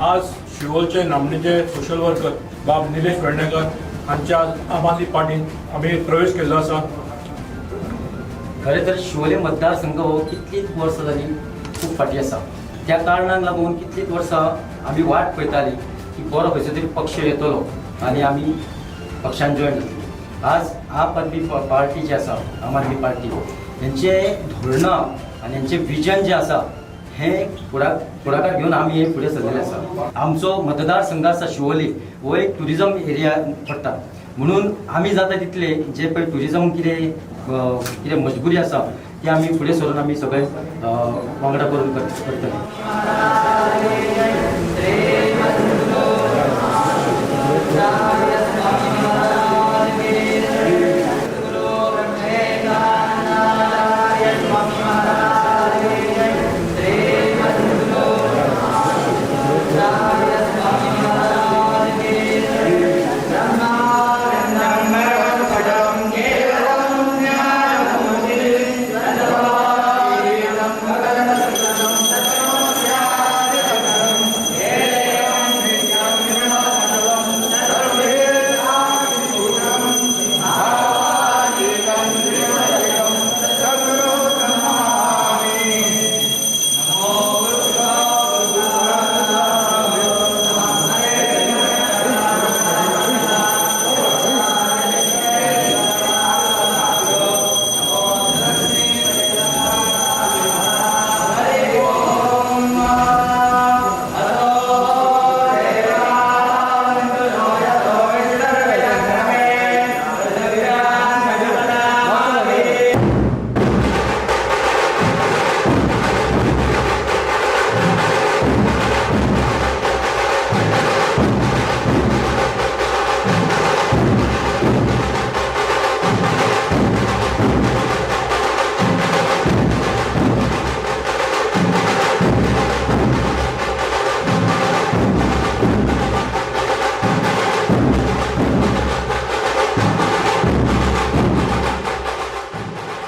आज शिवोलचे नामनेचे social worker बाब निलेश वेर्णेकर हांच्या आज आम आदमी पार्टीन आमी प्रवेश केल्लो आसा. खरें तर शिवोले मतदारसंघ हो कितलींच वर्सां जालीं खूब फाटीं आसा. त्या कारणाक लागून कितलींच वर्सां आमी वाट पळयताली की बरो खंयचो तरी पक्ष येतलो आनी आमी पक्षान जॉयन जातली. आज आप आदमी पार्टी जी आसा, आम आदमी पार्टी, हेंचें धोरणां आनी हेंचें विजन जें आसा हें फुडाकार घेवन आमी हे फुडें सरलेले आसा. आमचो मतदारसंघ आसा शिवोली हो एक ट्युरिजम एरिया पडटा, म्हणून आमी जाता तितले जे पळय ट्युरिजम कितें कितें मजबुरी आसा ती आमी फुडें सरून आमी सगळे वांगडा करून करतले.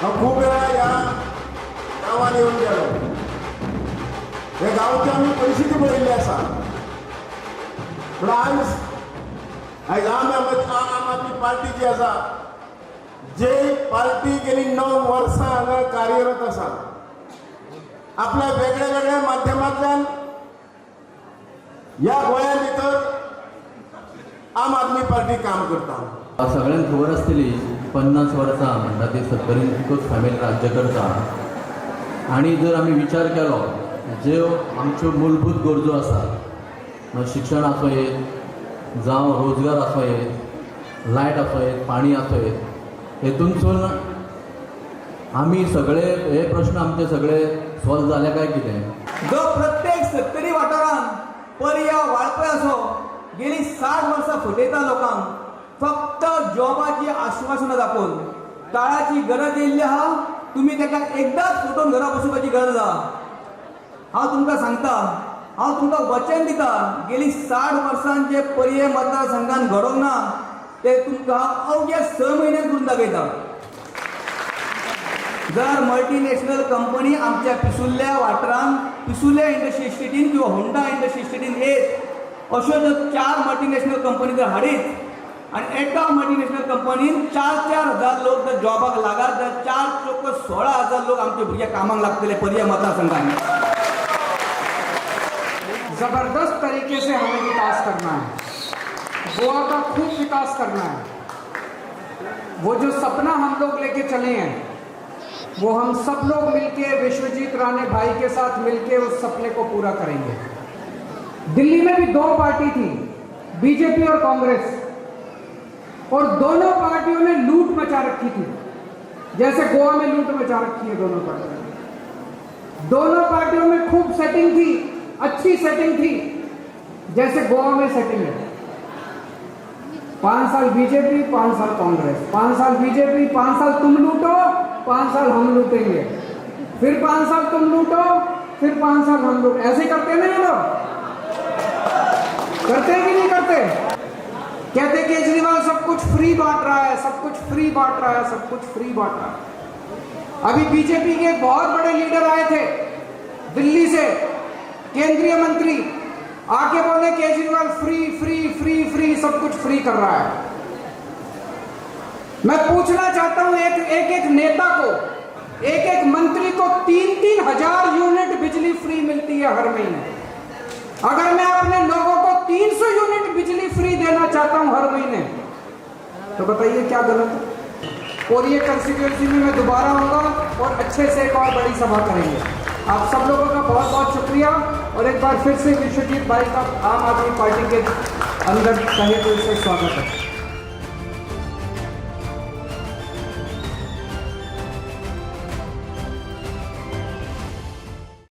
हांव खूब वेळा ह्या गांवांत येवन गेलो. ह्या गांवची आमी परिस्थिती पळयल्ली आसा. पूण आयज आयज आम आम आदमी पार्टी जी आसा, जे पार्टी गेली 9 वर्सां हांगा कार्यरत आसा, आपल्या वेगळ्या वेगळ्या माध्यमांतल्यान ह्या गोंया भितर आम आदमी पार्टी काम करता. सगळ्यांक खबर आसतली, 50 वर्सां म्हणटा ती सत्तरीन एकूच फॅमिली राज्य करता. आनी जर आमी विचार केलो, ज्यो आमच्यो मूलभूत गरजो आसात, शिक्षण आसूं येत, जावं रोजगार आसूं येत, लायट आसूं येत, पाणी आसूं येत, हेतूनसून आमी सगळे हे प्रश्न आमचे सगळे सॉल्व जाले काय कितें? जो प्रत्येक सत्तरी वाठारांत पर्या वाळपय असो गेली 60 वर्सां फटयता लोकांक फक्त जॉबाची आश्वासनां दाखोवन. काळाची गरज येयल्ली आहा, तुमी ताका एकदांच फटोवन घरा बसोवपाची गरज आहा. हांव तुमकां सांगता, हांव तुमकां वचन दिता, गेली 60 वर्सां जे पर्ये मतदारसंघान घडोवंक ना ते तुमकां अवघ्या 6 म्हयन्यान करून दाखयता. जर मल्टीनॅशनल कंपनी आमच्या पिसुल्ल्या वाठारांत, पिसुल्ल्या इंडस्ट्री इस्टेटीन किंवा होंडा इंडस्ट्री इस्टेटीन येत, अश्यो जर 4 मल्टीनॅशनल कंपनी जर हाडीत आनी एका मल्टीनॅशनल कंपनीन 4-4 हजार लोक जर जॉबाक लागत तर 4 चोक 16 हजार लोक आमचे भुरगे कामाक लागतले पर्ये मतदारसंघांनी. जबरदस्त तरीके से हमें विकास करना है, गोवा का खूब विकास करना है. वो जो सपना हम लोग लेके चले हैं वो हम सब लोग मिलके विश्वजीत राणे भाई के साथ मिलके उस सपने को पूरा करेंगे. दिल्ली में भी 2 पार्टी थी, बीजेपी और कांग्रेस, और दोनों पार्टियों ने लूट मचा रखी थी, जैसे गोवा में लूट मचा रखी है दोनों पार्टियों ने. दोनों पार्टियों में खूब सेटिंग थी, अच्छी सेटिंग थी, जैसे गोवा में सेटिंग है. 5 साल बीजेपी, 5 साल कांग्रेस, 5 साल बीजेपी, 5 साल तुम लूटो, 5 साल हम लूटेंगे, फिर 5 साल तुम लूटो, फिर 5 साल हम लूट. ऐसे करते हैं ना ये लोग? करते हैं कि नहीं करते? कहते केजरीवाल सब कुछ फ्री बांट रहा है, सब कुछ फ्री बांट रहा है, सब कुछ फ्री बांट रहा है. अभी बीजेपी के बहुत बड़े लीडर आए थे दिल्ली से, केंद्रीय मंत्री. आके बोले Kejriwal free free free free सब कुछ फ्री कर रहा है। मैं पूछना चाहता हूं एक एक, एक नेता को, एक एक मंत्री को 3-3 हजार यूनिट बिजली फ्री मिलती है हर महीने। अगर मैं अपने लोगों को 300 यूनिट बिजली फ्री देना चाहता हूं हर महीने, तो बताइए क्या गलत है? और ये कंस्टिट्यूंसी में मैं दोबारा आऊंगा और अच्छे से एक और बड़ी सभा करेंगे। आप सब लोगों का बहुत बहुत शुक्रिया और एक बार फिर से विश्वजीत भाई का आम आदमी पार्टी के अंदर तहे दिल से स्वागत है।